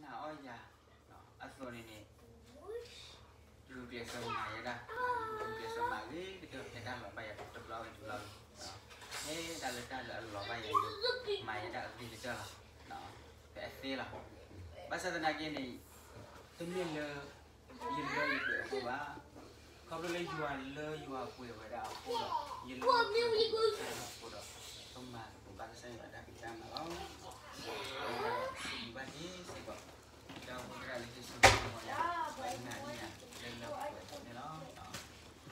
နာ်အီၣ်ယၤအသိးန့ၣ်န့ၣ်, ဂုာ်ကျဲးစၢးမၤယဲဒၣ်, ဂုာ်ကျဲးစၢးမၤဂ့ၤကတၢၢ်ဖဲတၢ်လီၤဘၣ်ယၤတဘျီဝံၤတဘျီဝံၤ, မ့ၢ်ဒၣ်လၢတၢ်လၢအလီၤဘၣ်ယၤန့ၣ် မၤယဲဒၣ်အဂ့ၤကတၢၢ်လီၤ. ဖဲအသ့လီၤ. ဘၣ်ဆၣ်သနာ်က့န့ၣ်, တမ့ၢ်လၢ ယလၢယပှဲၤအဃိဘၣ်. ခီဖျိလၢယွၤလၢယွၤပှဲၤဝဲဒၣ်အဃိဒီး, ယလၢယပှဲၤဝဲဒၣ်အဃိဒီး, ပမၤသကိးဘၣ်ကစၢ်ယွၤအတၢ်ဖံးတၢ်မၤလီၤ. စံးဘျုးဘၣ်က့ၤစ့ၢ်ကီး ဒီပုၢ်ဝဲၢ်လၢဟ့ၣ်ဆၢမၤန့ၢ်ယၤ, ဒီးယနာ်န့ၢ်ယၤလၢလၢပှဲၤပှဲၤန့ၣ်လီၤ. ဒီးတနံၤညါအံၤ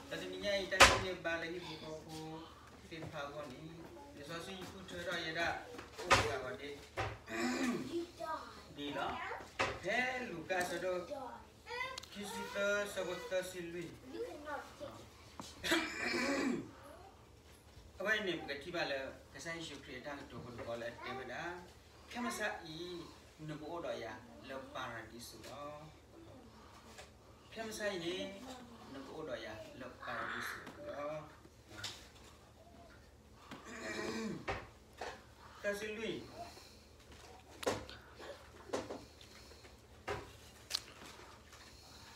တၢ်ဟ့ၣ်ဂံၢ်ဟ့ၣ်ဘါလၢဟံၣ်ဖိဃီဖိသ့ၣ်တဖၣ်အဂီၢ်န့ၣ်, လံာ်စီဆှံဃုထၢထီၣ်ယဲဒၣ် အိၣ်ပှၤဂီၤဒ့ ဒ်လီၤ. ဖဲလူၤကၣ်အဆၢဒိၣ် ခံဆံသၢ ဆၢဖိသၢဆံလွံၢ်, အဝဲအံၤန့ၣ် ပကထံၣ်ဘၣ်လၢ ကစၢ်ယ့ၣ်ၡူးခရံာ်အတၢ်ကတိၤကတိၤလၢအတဲဝဲဒၣ်, ခဲမုၢ်ဆါအံၤ နကအိၣ်ဒီးယၤလၢပၤရဒံစူးလီၤ. ခဲမုၢ်ဆါအံၤန့ၣ် နကအိၣ်ဒီးယၤလၢပၤရဒံစူးလီၤ. သၢ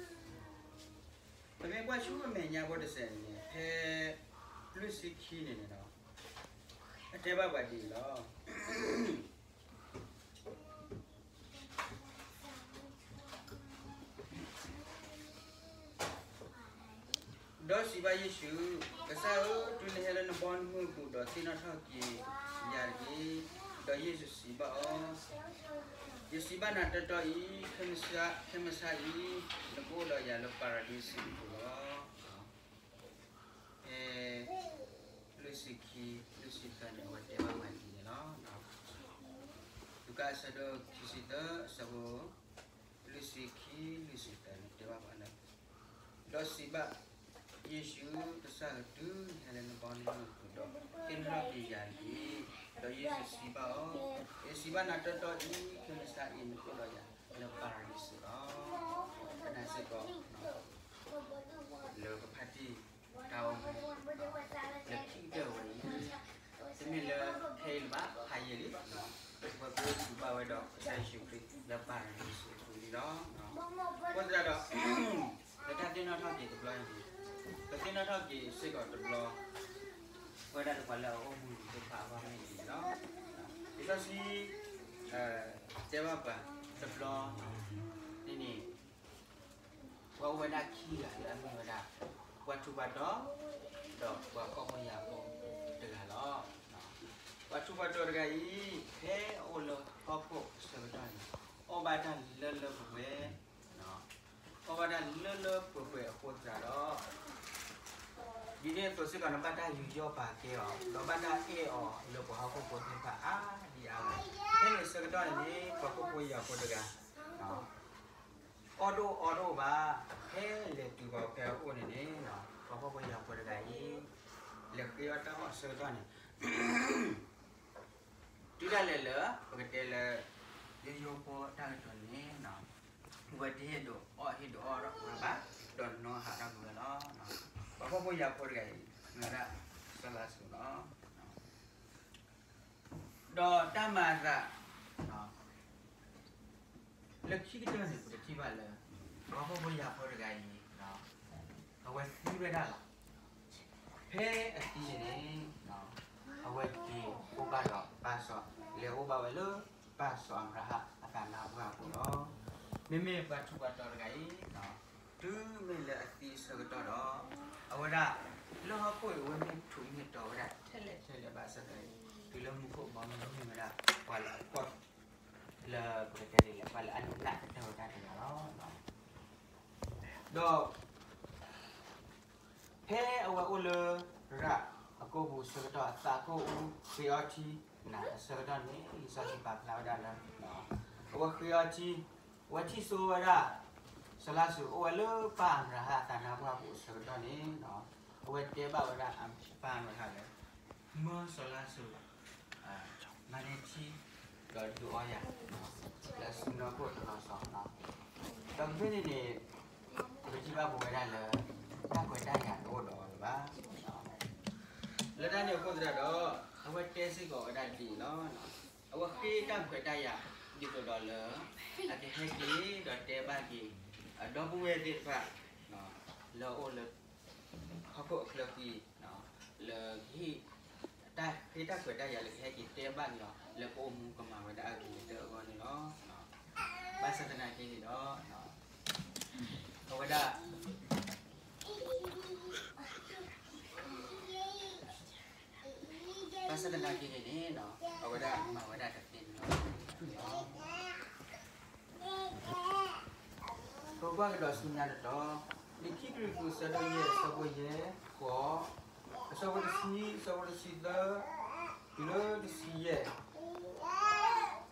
ဆံလွံၢ် ပမ့ၢ်ကွၢ်ဆူအမဲာ်ညါဖိတစဲးန့ၣ် ဖဲလွံၢ်ဆံခံန့ၣ်န့ၣ်လီၤ. အတဲဘၣ်ပှၤဒ်အံၤလီၤ. ဒီးစံးဘၣ်ယ့ၣ်ၡူး, ကစၢ်ဧၢ, တုၤနဟဲလၢနဘီနမုၢ်အပူၤဒီးသ့ၣ်နီၣ်ထီၣ်က့ၤယၤတက့ၢ်. ဒီးယ့ၣ်ၡူးစံးဘၣ်အီၤ, ယစံးဘၣ်နၤတီတီအံၤ, ခဲမုၢ်ဆါအံၤ နကအိၣ်ဒီးယၤလၢပၤရဒံစူးအပူၤလီၤ. ဖဲလွံၢ်ဆံခံ လွံၢ်ဆံသၢန့ၣ် အဝဲတဲဘၣ်ပှၤဒ်န့ၣ်လီၤ. လူၤကၣ်အဆၢဒိၣ်ခံဆံသၢ အဆၢဖိ လွံၢ်ဆံခံ လွံၢ်ဆံသၢန့ၣ် တဲဘၣ်ပှၤလၢ ဒီးစံးဘၣ်ယ့ၣ်ၡူး, ကစၢ်ဧၢ, တုၤနဟဲလၢနဘီနမုၢ်အပူၤဒီးသ့ၣ်နီၣ်ထီၣ်က့ၤယၤတက့ၢ်. ဒီးယ့ၣ်ၡူးစံးဘၣ်အီၤ, ယစံးဘၣ်နၤတီတီအံၤ, ခဲမုၢ်ဆါအံၤ နကအိၣ်ဒီးယၤလၢပၤရဒံစူးလီၤ. ကနၣ်စ့ၢ်ကီး လၢပဖါတံၢ်တၢ်အိၣ်မူ လၢခံကတၢၢ်ဝဲအံၤ, တမ့ၢ်လၢခဲအံၤလၢၤဘၣ်, ဖးယံာ်လံ, ပဝဲပအိၣ်ဘၣ်ဝဲဒီးကစၢ်ယ့ၣ်ၡူးခရံာ်လၢပၤရဒံစူးအပူၤလံလီၤ. အဃိသတးဒီး လၢတၢ်သ့ၣ်နီၣ်ထီၣ်က့ၤတဘျီအံၤန့ၣ်, ပသ့ၣ်နီၣ်ထီၣ်က့ၤစ့ၢ်ကီးတဘျီ ဝဲဒၣ်လၢပှၤလၢအအိၣ်မူဒံးသ့ၣ်တဖၣ်အဂီၢ်မ့ၢ်ဒ်န့ၣ်လီၤ. လံာ်စီဆှံ တဲဘၣ်ပှၤတဘျီန့ၣ်န့ၣ်, ပှၤအိၣ်ဝဲဒၣ်ခံဂၤလၢအမ့ၢ်ဝဲဒၣ် ပှၤထူးပှၤတီၤ ဒီးပှၤဖှီၣ်ဖိယာ်ဖိတဂၤလီၤ. ပှၤထူးပှၤတီၤတဂၤအံၤ ဖဲအအိၣ်လၢဟီၣ်ခိၣ်အဆၢကတီၢ်န့ၣ် အီၣ်ဘၣ်တၢ်လၢလၢပှဲၤပှဲၤ, အီၣ်ဘၣ်တၢ်လၢလၢပှဲၤပှဲၤအဃိသတးဒီး ဒ်န့ၣ်အသိးစ့ၢ်ကီးန့ၣ် ဘၣ်တၢ်ယူးယီၣ်ပာ်ကဲအီၤ ဒီးဘၣ်တၢ်အဲၣ်အီၤလၢပှၤဟီၣ်ခိၣ်ဖိသ့ၣ်တဖၣ်အါဒံအါဂၤ, ဖဲန့ၣ်အဆၢကတီၢ်န့ၣ်န့ၣ် ပှၤဖှီၣ်ဖိယာ်ဖိတဂၤ အီၣ်တအိၣ်အီတအိၣ်ဘၣ်, ဖဲလဲၤတုၤဃီၤဖဲအအိၣ်န့ၣ်န့ၣ် ပှၤဖှီၣ်ဖိယာ်ဖိတဂၤအံၤ လဲၤဃ့အီၣ်တၢ်အီၣ်အဆၢကတီၢ်န့ၣ် တုၤဒၣ်လဲာ်လၢ ပကတဲလၢ ယိယိဖိတၢ်ကတိၤန့ၣ် ဝဲတဟ့ၣ်ဒုးအီၣ်ဟ့ၣ်ဒုးအီဒီးဝဲဘၣ်, ဒီးနီၢ်ဟးထီၣ်ကွံာ်ဝဲလီၤ. ပှၤဖှီၣ်ဖိယာ်ဖိတဂၤအံၤ မ့ၢ်ဝဲဒၣ်စီၤလါစရူးလီၤ. ဒီးတၢ်မၤအသး လၢခံကတၢၢ်န့ၣ် ပကထံၣ်ဘၣ်လၢ ပှၤဖှီၣ်ဖိယာ်ဖိတဂၤအံၤ အဝဲသံဝဲဒၣ်လီၤ. ဖဲအသံန့ၣ်န့ၣ် အဝဲက့ၤအိၣ်ဘၣ်ဒီးပၢ်စီၤ, လဲၤအိၣ်ဘၣ်ဝဲလၢပၢ်စီၤအၤဘြၤဟၣ်အသးနါပှၢ်အအိၣ်လီၤ. မ့မ့ၢ်ပှၤထူးပှၤတီၤတဂၤအံၤ တုၤမ့ၢ်လၢအသံအဆၢကတီၢ်ဒီး အဝဲဒၣ် လၢဟီၣ်ခိၣ်အံၤ အဝဲမ့ၢ်ထူးမ့ၢ်တီၤဝဲဒၣ်ထဲလဲၣ်ထဲလဲၣ်ဘၣ်ဆၣ်သနာ်က့ တုၤလၢမူခိၣ်ဘီမုၢ်န့ၣ်မ့ၢ်ဝဲဒၣ် ပှၤလၢအကွၢ် လၢပကတဲဒ်လဲၣ် ပှၤလၢအနးတၢ်ဝဲဒၣ်တဂၤလီၤ. ဒီး ဖဲအဝဲအိၣ်လၢ ရၣ်အကိာ်ပူၤအဆၢကတီၢ် အသးကိၢ်အူဃ့အီထံ နၤအဆၢကတီၢ်န့ၣ် လံာ်စီဆှံပာ်ဖျါဝဲဒၣ်လၢ အဝဲဃ့အီထံ အဝဲထံၣ်ဆိဝဲဒၣ် စီၤလါစရူးအိၣ်ဝဲလၢပၢ်အၤဘြၤဟၣ်အသးနါပှၢ်ပူၤအဆၢကတီၢ်န့ၣ် အဝဲတဲဘၣ်ဝဲဒၣ်ပၢ်အၤဘြၤဟၣ်လၢ မၢစီၤလါစရူး မၤန့ၢ်ထံ ဒီးဒုးအီယၤ လၢအစုနီၢ်ခိၣ်တလီၢ်စီလီၤ. ဒီးဖဲန့ၣ်န့ၣ် ပကထံၣ်ဘၣ်ပဝဲဒၣ်လၢ တၢ်ခွဲးတၢ်ယာ်တအိၣ်ဒီးအီၤလၢၤဘၣ်. လၢတၢ်န့ၣ်အဃိသတးဒီး အဝဲတဲစ့ၢ်ကီးဝဲဒၣ်ဒ်အံၤလီၤ. အဝဲဃ့တၢ်ခွဲးတၢ်ယာ် ဒ်သိးဒီးလၢ အကဟဲက့ၤဒီးတဲဘၣ်က့ၤ အဒီပုၢ်ဝဲၢ်သ့ၣ်တဖၣ် လၢအအိၣ်လၢ ဟီၣ်ခိၣ်အချၢဃံ လၢကဟ့ၣ် တၢ်ဃ့တၢ်ခွဲးတၢ်ယာ်လၢကဟဲက့ၤတဲဘၣ်က့ၤအီၤ လၢပအိၣ်မူကမၤဝဲဒၣ်အဂ့ၤကတၢၢ်အဂီၢ်န့ၣ်လီၤ. ဘၣ်ဆၣ်သနာ်က့န့ၣ်ဒီး အဝဲဒၣ် ဘၣ်ဆၣ်သနာ်က့န့ၣ်န့ၣ် အဝဲဒၣ်မၤဝဲဒၣ်တသ့န့ၣ်လီၤ. ပကွၢ်ကဒီးဆူညါတတီၤ, လံာ်ခံကရံၣ်သူး အဆၢဒိၣ်ယဲၢ် အဆၢဖိယဲၢ်, ဃိး, အဆၢဖိတဆံ, အဆၢဖိတဆံသၢ တုၤလၢတဆံယဲၢ်,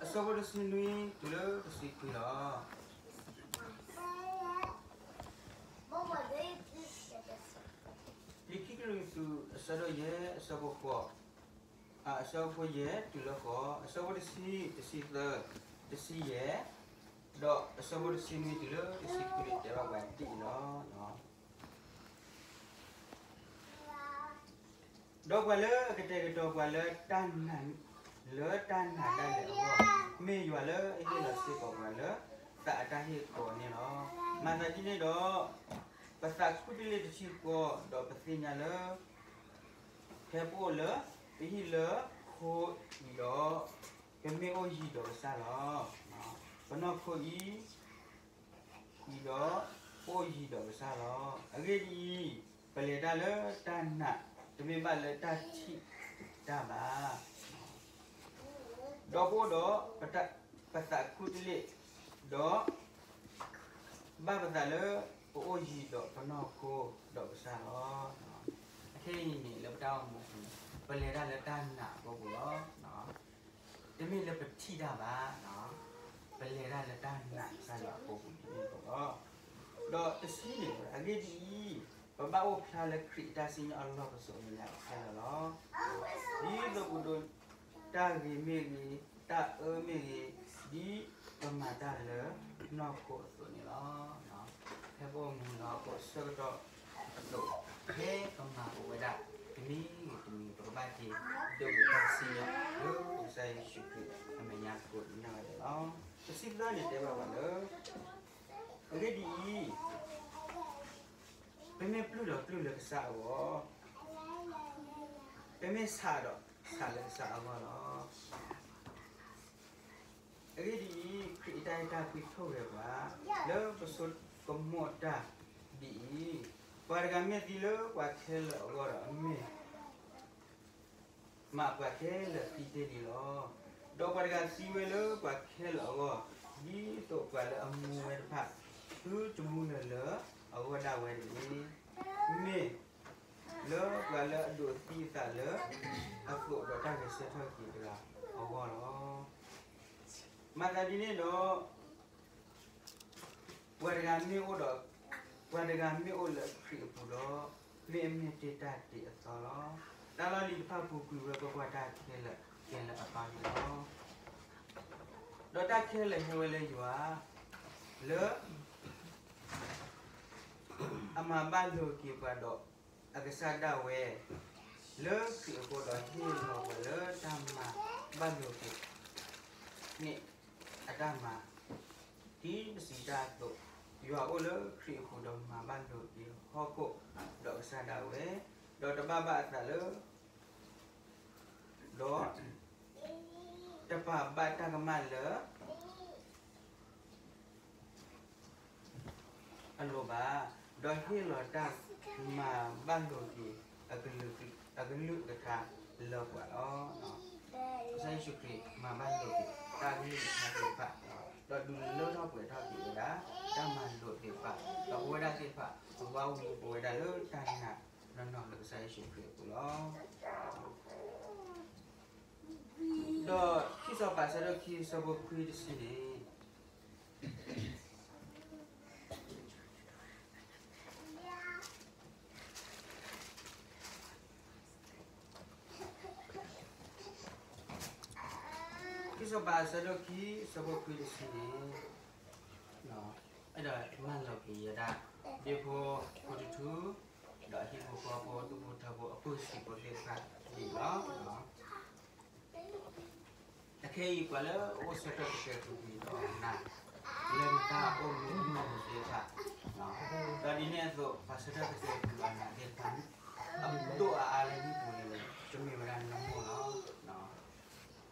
အဆၢဖိတဆံနွံ တုၤလၢတဆံခွံလီၤ. လံာ်ခံကရံၣ်သူး အဆၢဒိၣ်ယဲၢ် အဆၢဖိဃိး, အဆၢဖိယဲၢ် တုၤလၢဃိး, အဆၢဖိတဆံ, တဆံသၢ, တဆံယဲၢ်, ဒီးအဆၢဖိတဆံနွံ တုၤလၢတဆံခွံန့ၣ် တဲဘၣ်ပှၤဒ်အံၤလီၤ. ဒီးပှၤလၢအကတဲာ်ကတီၤပှၤလၢတၢ်နာ်, လၢတၢ်နာ်ဒၣ်လဲာ်အဂီၢ်, မ့ၢ်ယွၤလၢအဟ့ၣ်လီၤစ့ၢ်ကီးပှၤလၢ သးအတၢ်ဟ့ၣ်ဃီၤန့ၣ်လီၤ. မၤသးဒ်န့ၣ်ဒီး, ပသးခူတလ့ၢ်တထံၣ်ဃီ ဒီးပသ့ၣ်ညါလၢ ဖဲပအိၣ်လၢ ပဟံၣ်လၢခိအံၤဒီး, ပမ့ၢ်အိၣ်ယံၤဒီးကစၢ်လီၤ. ပနီၢ်ခိအံၤ အံၤဒီး ပအိၣ်ယံၤဒီးကစၢ်လီၤ. အဂ့ၢ်ဒ်အံၤ, ပလဲၤတၢ်လၢတၢ်နာ်, တမ့ၢ်ဘၣ်လၢတၢ်ထံၣ်တၢ်ဘၣ်. ဒီးပအိၣ်ဒီး ပသးခူတလ့ၢ်, ဒီး ဘၣ်ပသးလၢ ပအိၣ်ယံၤဒီးပနီၢ်ခိ ဒီးကစၢ်လီၤ. အခဲအံၤန့ၣ် လၢပတၢ်အိၣ်မူပူၤန့ၣ် ပလဲၤတၢ်လၢတၢ်နာ်အဖီခိၣ်လီၤ. တမ့ၢ်လၢပထံၣ်တၢ်ဘၣ်, ပလဲၤတၢ်လၢတၢ်နာ်ကစၢ်ယွၤအဖီခိၣ်န့ၣ်လီၤ. ဒီးတဆံန့ၣ် အဂ့ၢ်ဒ်အံၤ, ပဘၣ်အိၣ်ဖျါလၢခရံာ်အတၢ်စံၣ်ညီၣ်အလီၢ်ပစိာ်အမဲာ်ညါခဲလၢာ်လီၤ. ဒ်သိးပဒိးတၢ်ဂ့ၤမ့ၢ်ဂ့ၤ, တၢ်အၢမ့ၢ်ဂ့ၤ, ဒ်ပမၤတၢ်လၢနီၢ်ခိအသိးန့ၣ်လီၤ. ဖဲပအိၣ်မူလၢဟီၣ်ခိၣ်အဆၢကတီၢ်အလိၤ, ဖဲပမၤပဝဲဒၣ် တမံၤဂ့ၤတမံၤ ပကဘၣ်က့ၤဒိးန့ၢ်တၢ်စံၣ်ညီၣ် လၢကစၢ်ယ့ၣ်ၡူးခရံာ်အမဲာ်ညါကိးနၢ်ဂၤဒဲးလီၤ. တဆံသၢန့ၣ်တဲဘၣ်ပှၤလၢ အဂ့ၢ်ဒ်အံၤ, ပမ့ၢ်ပျုၢ်ဒီးပျုၢ်လၢကစၢ်အဂီၢ်, ပမ့ၢ်ဆးဒီးဆးလၢကစၢ်အဂီၢ်လီၤ. အဂ့ၢ်ဒ်အံၤ, ခရံာ်အတၢ်အဲၣ်တၢ်ကွံထိၣ်ဂဲၤပှၤ, လၢပဆိကမိၣ်တၢ်ဒ်အံၤ, ပှၤတဂၤမ့ၢ်သံလၢပှၤခဲလၢာ်အဂီၢ်ဒီး အမ့ၢ် မးပှၤခဲလၢာ်သံတ့ၢ်လံလီၤ. ဒီးပှၤတဂၤသံဝဲလၢပှၤခဲလၢာ်အဂီၢ်, ဒ်သိးပှၤလၢအမူဝဲတဖၣ် သုတမူလၢၤလၢအဂီၢ်ဒၣ်ဝဲတဂ့ၤ. မ့ၢ်လၢပှၤလၢအဒိးသံအသးလၢအသိးဒီးတၢ်ဂဲၤဆၢထၢၣ်က့ၤတဂၤအဂီၢ်လီၤ. မၤသးဒ်န့ၣ်ဒီး ပှၤတဂၤမ့ၢ်အိၣ်ဒီး, ပှၤတဂၤမ့ၢ်အိၣ်လၢခရံာ်အပူၤဒီး, မ့ၢ်အမ့ၢ်တ့ၢ်တၢ်တ့အသီလီၤ. တၢ်လီၢ်လံၤတဖၣ်ပူၤကွံာ်ဝဲ ကွၢ်ကွၢ်တၢ်ခဲလၢာ်ကဲလၢအပၢ်န့ၣ်လီၤ. ဒီးတၢ်ခဲလၢာ်ဟဲဝဲလၢယွၤ, လၢ အမၤဘၣ်လိာ်က့ၤပှၤဒီးအကစၢ်ဒၣ်ဝဲ, လၢခရံာ်အဃိဒီးဟ့ၣ်လီၤပှၤလၢတၢ်မၤဘၣ်လိာ်က့ၤ န့ၣ်အတၢ်မၤ, ဒ်ပစံးတၢ်အသိး, ယွၤအိၣ်လၢခရံာ်အပူၤဒီးမၤဘၣ်လိာ်က့ၤဟီၣ်ခိၣ်ဒီးကစၢ်ဒၣ်ဝဲ, ဒီးတဘၣ်ဘၣ်အသးလၢ ဒီး တပာ်ဘၣ်တၢ်ကမၣ်လၢ အလိၤဘၣ်, ဒီးဟ့ၣ်လီၤတၢ်မၤဘၣ်လိာ်က့ၤ အကလုၢ်အကထါလၢပှၤလီၤ. ကစၢ်ယ့ၣ်ၡူးခရံာ်မၤဘၣ်လိာ်က့ၤ တၢ်ကလုၢ်ကထါသ့ၣ်တဖၣ်, ဒီးဒုးလၢထီၣ်ပှဲၤထီၣ်က့ၤဝဲဒၣ် တၢ်မၤလိာ်သ့ၣ်တဖၣ်, ဒီးပဝဲဒၣ်သ့ၣ်တဖၣ် ပဘၣ်အိၣ်မူပဝဲဒၣ်လၢတၢ်နာ်နီၢ်နီၢ်လၢကစၢ်ယ့ၣ်ၡူးခရံာ်အပူၤလီၤ. ဒီးခံစီၤပၤအဆၢဒိၣ်ခံ အဆၢဖိခွံတဆံန့ၣ်, ခံစီၤပၤအဆၢဒိၣ်ခံ အဆၢဖိခွံတဆံန့ၣ်, ဒီးမၢလီၤကွံာ်ယဲဒၣ် ဒ့ဖိ ဖိတထူ ဒီးဟံၣ်ဖိဃီဖိ သူၣ်ဖိထၢဖိ အပုၢ်စံးဖိသ့ၣ်တဖၣ်န့ၣ်လီၤ. အခဲအံၤ ပှၤလၢအအိၣ်ဆၢထၢၣ်ကတဲာ်ကွံာ်ဒီးနၤ လၢနတၢ်အိၣ်မူမုာ်မုာ်သ့ၣ်တဖၣ်, ဒီးဒ်န့ၣ်အသိး ပှၤဆၢထၢၣ်ကတဲာ်ကွံာ်ဒီးနၤသ့ၣ်တဖၣ် အဒိၣ်အအါလၢဟံၣ်ပူၤန့ၣ် ကမ့ၢ်ဝဲဒၣ်နမိၢ်လီၤ.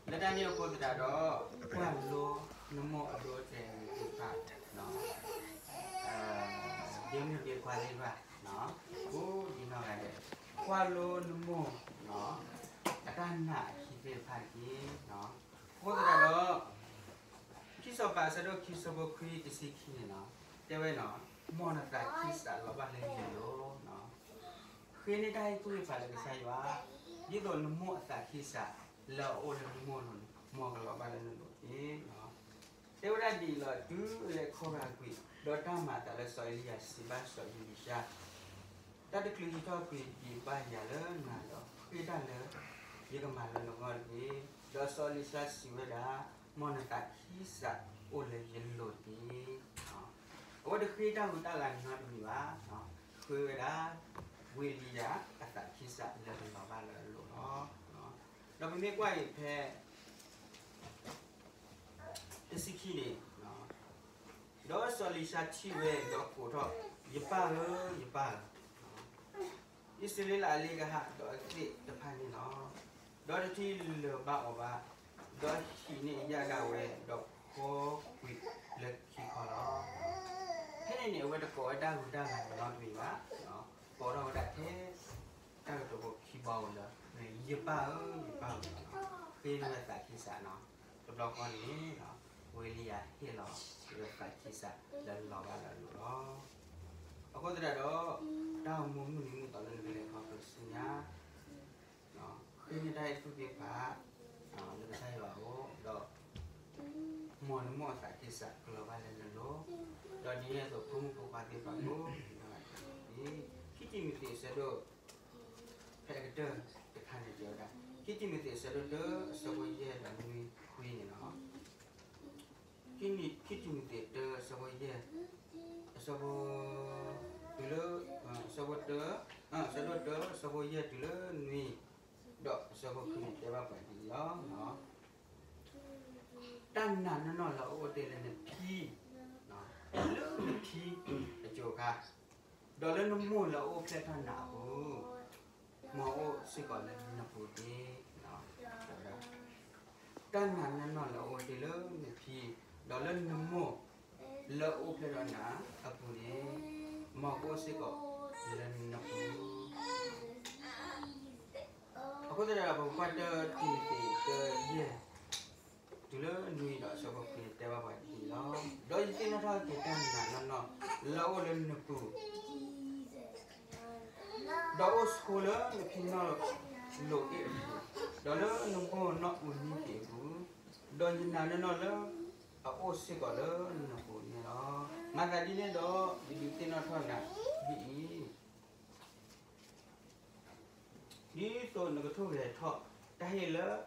လၢတၢ်န့ၣ်အဃိသတးဒီး ကွၢ်လိနမိၢ်အဒိအတဲာ်သ့ၣ်တဖၣ် ဒ့မုၣ်ဒ့ခွါသ့ၣ်တဖၣ် အိၣ်ဒံးနီၢ်ဂၤဒဲး, ကွၢ်လိနမိၢ် အတၢ်နာ်အခံသ့ၣ်တဖၣ်တက့ၢ်. အဃိသတးဒီး ခံစီၤပၤအဆၢဒိၣ်ခံဆၢဖိခွံတဆံခံန့ၣ်လီၤ, တဲဝဲန့ၣ်, မ်နသးခံစးလီၤဘၣ်လၢယလိၤ, ဃ့န့ၢ်တၢ်ဟ့ၣ်ကူၣ်ဟ့ၣ်ဖးလၢကစၢ်ယွၤ, ဒ်သိးနမိၢ်အသးခံစးလၢအအိၣ်လၢနမိၢ်အလိၤန့ၣ် မ်ကလီၤဘၣ်လၢနလိၤတက့ၢ်. တဲဝဲဒၣ်ဒ်အံၤလီၤ, တုၤအလဲၤခီဖျိကွံာ် ဒီးတၢ်မၤအသးလၢစီၤအ့လံယၤစံးဘၣ်စီၤအ့လံၡါ, တၢ်တချုးဟံးထီၣ်ကွံာ်ဒံးဘၣ်ယၤလၢနၤဒီး ဃ့တၢ်လၢယကမၤလၢနဂီၢ်တက့ၢ်. ဒီးစီၤအ့လံၡါစံးဝဲဒၣ်, မ်နသးခံစးအိၣ်လၢယလိၤတက့ၢ်. အဝဲတဃ့တၢ်ဂုၤတၢ်ဂၤနီတမံၤဘၣ်, ဃ့ဝဲဒၣ် ဝ့လံယၤအသးခံစးလၢကလီၤဘၣ်လၢအလိၤလီၤ. ဒီးပမ့ၢ်ကွၢ်အံၤဖဲ တဆံခံန့ၣ်, ဒီးစီၤအ့လံၡါထံၣ်ဝဲဒီးကိးထီၣ်, ယပၢ်ဧၢ, ယပၢ်ဧၢ, အံၣ်စရ့လးအလ့ကဟးဒီးအသ့ၣ်တဖၣ်န့ၣ်လီၤ. ဒီးတထံၣ်လၢၤဘၣ်အီၤဘၣ်, ဒီးဟံးန့ၢ်အယၣ်ဒၣ်ဝဲ ဒီးဖီကွံာ်လၢခံခီလီၤ. ဖဲန့ၣ်န့ၣ် အဝဲတကိးဝဲတၢ်ဂုၤတၢ်ဂၤနီတမံၤဘၣ်, ကိးထီၣ်ဝဲဒၣ်ထဲ တၢ်ကတိၤဖိခံဘီဧိၤလၢ ယပၢ်ဧၢ, ယပၢ်ဧၢ, ဃ့န့ၢ်ဝဲသးခံစးနီၤ. တဘျီဃီန့ၣ် ဝ့လံယၤဟ့ၣ်လီၤ လၢသးခံစးလၢလီၤဘၣ်လၢအလိၤလီၤ. အဃိသတးဒီး တၢ်အိၣ်မူမုၢ်နံၤမုၢ်သီလၢနကလဲၤခီဖျိဆူညါ ဃ့န့ၢ်တၢ်ဟ့ၣ်ကူၣ်ဟ့ၣ်ဖး လၢကစၢ်ယွၤအအိၣ်ဒီး မ်နမိၢ်အသးခံစးကလီၤဘၣ်လၢနလိၤ, ဒီးဒ်န့ၣ်အသိး ဖိမုၣ်ဖိခွါသ့ၣ်တဖၣ်ကိးဂၤဒဲးန့ၣ်တက့ၢ်. ခံတံၤမသ့းအဆၢဒိၣ် ဖဲအကတၢၢ်တခါန့ၣ်တဲဝဲဒၣ်, ခံတံၤမသ့းအဆၢဒိၣ်တၢ အဆၢဖိယဲၢ်ဒီးနွံခွံန့ၣ်လီၤ. ခံတံၤမသ့းတၢ အဆၢဖိယဲၢ်, အဆၢဖိ, တုၤလၢ, အဆၢဖိတၢ, အဆၢဒိၣ်တၢ အဆၢဖိယဲၢ်တုၤလၢနွံ, ဒီးအဆၢဖိခွံန့ၣ်တဲဘၣ်ပှၤဒ်အံၤလီၤ. တၢ်နာ်နီၢ်နီၢ်လၢအအိၣ်တ့ၢ်လၢနဖံ, လၢနဖံအကၠိအခါ, ဒီးလၢနမိၢ်လၢအအိၣ်ဖျဲၣ်ထီၣ်နၤအပူၤ, မ်အအိၣ်စ့ၢ်ကီးလၢနပူၤတက့ၢ်. တၢ်နာ်နီၢ်နီၢ်လၢအအိၣ်တ့ၢ်လၢနဖံ, ဒီးလၢနမိၢ်လၢအအိၣ်ဖျဲၣ်ထီၣ်နၤအပူၤန့ၣ်, မ်ကအိၣ်စ့ၢ်ကီးလၢနပူၤ အဃိသတးဒီး ပကကွၢ်တၢတံၤမသ့းတၢယဲၢ် တုၤလၢနွံဒီးအဆၢဖိခွံန့ၣ်တဲဘၣ်ပှၤဒ်အံၤလီၤ. ဒီးယသ့ၣ်နီၣ်ထီၣ်က့ၤတၢ်နာ်နီၢ်နီၢ်လၢအအိၣ်လၢနပူၤ, ဒီးအိၣ်ဆိလၢနဖံနီၢ်လိၤအ့ၣ်အပူၤ, ဒီးလၢနမိၢ်နီၢ်အူနံက့ၤအပူၤ, ဒီးယနာ်နီၢ်နီၢ်လၢအအိၣ်စ့ၢ်ကီးလၢနပူၤန့ၣ်လီၤ. မၤသးဒ်န့ၣ်ဒီး ယဒုးသ့ၣ်နီၣ်ထီၣ်နၤဒ်အံၤ ဒ်သိးနကထိၣ်ဂဲၤထီၣ် တၢ်ဟ့ၣ်လၢ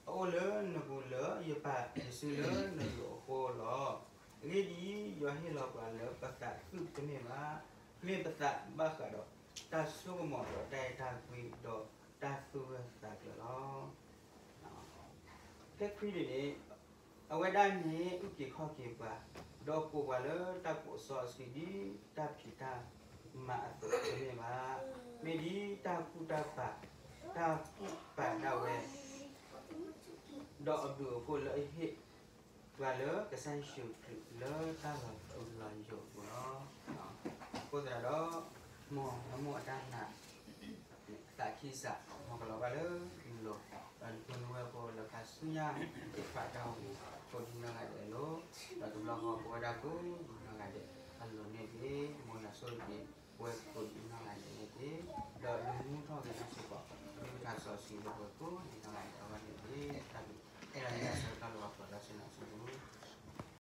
အအိၣ်လၢနပူၤလၢယပာ်ယစုလၢနလိၤအဃိလီၤ. အဂ့ၢ်ဒ်အံၤ, ယွၤဟ့ၣ်လီၤပှၤလၢပသးခုတမ့ၢ်ဘၣ်, မ့ၢ်ပသးဘၣ်ဃးဒီးတၢ်ဆိကမိၣ်ဒီးတၢ်အဲၣ်တၢ်ကွံဒီးတၢ်သူၣ်ဂၢၢ်သးကျၢၤလီၤ. ဖဲခွံန့ၣ်န့ၣ်, အဝဲဒၣ်န့ၣ်အုၣ်က့ၤခီၣ်က့ၤပှၤ, ဒီးကိးပှၤလၢတၢ်ကိးစီဆှံဒ်တၢ်ဖံးတၢ်မၤအသိးတမ့ၢ်ဘၣ်, မ့ၢ်ဒ်တၢ်ကူၣ်တၢ်ပာ်, တၢ်ကူၣ်ပာ်ဒၣ်ဝဲ ဒီးအဘျုးအဖှိၣ်လၢအဟ့ၣ်ပှၤလၢကစၢ်ယ့ၣ်ၡူးခရံာ်လၢတၢ်လီၤထူလီၤယိာ်အပူၤလီၤ. အဃိသတးဒီး, မ်နမိၢ်အတၢ်နာ် သးခံစး မ်ကလီၤဘၣ်လၢနလိၤ, ဒီးနပုၢ်နဝဲၢ်ဖိလၢခါဆူညါသ့ၣ်တဖၣ်တၢ်အိၣ်မူ ကိးဒံးနီၢ်ဂၤဒဲးအလိၤ, ဒီးတဘျီဃီပဝဲဒၣ်ကိးဒံးနီၢ်ဂၤဒဲးအလိၤန့ၣ်တက့ၢ်, မ်ယွၤဆိၣ်ဂ့ၤက့ၤပဝဲကိးဒံးနီၢ်ဂၤဒဲးန့ၣ်တက့ၢ်, ဒီးဒုးမူထီၣ်က့ၤတၢ်စ့ၢ်ကီး ဒုးပထါစီဆှံလၢပှၤကိးဒံးနီၢ်ဂၤဒဲးအဂီၢ်န့ၣ်တက့ၢ်. တၢ်ဘျုး, အဲၣ်ဒိးလၢ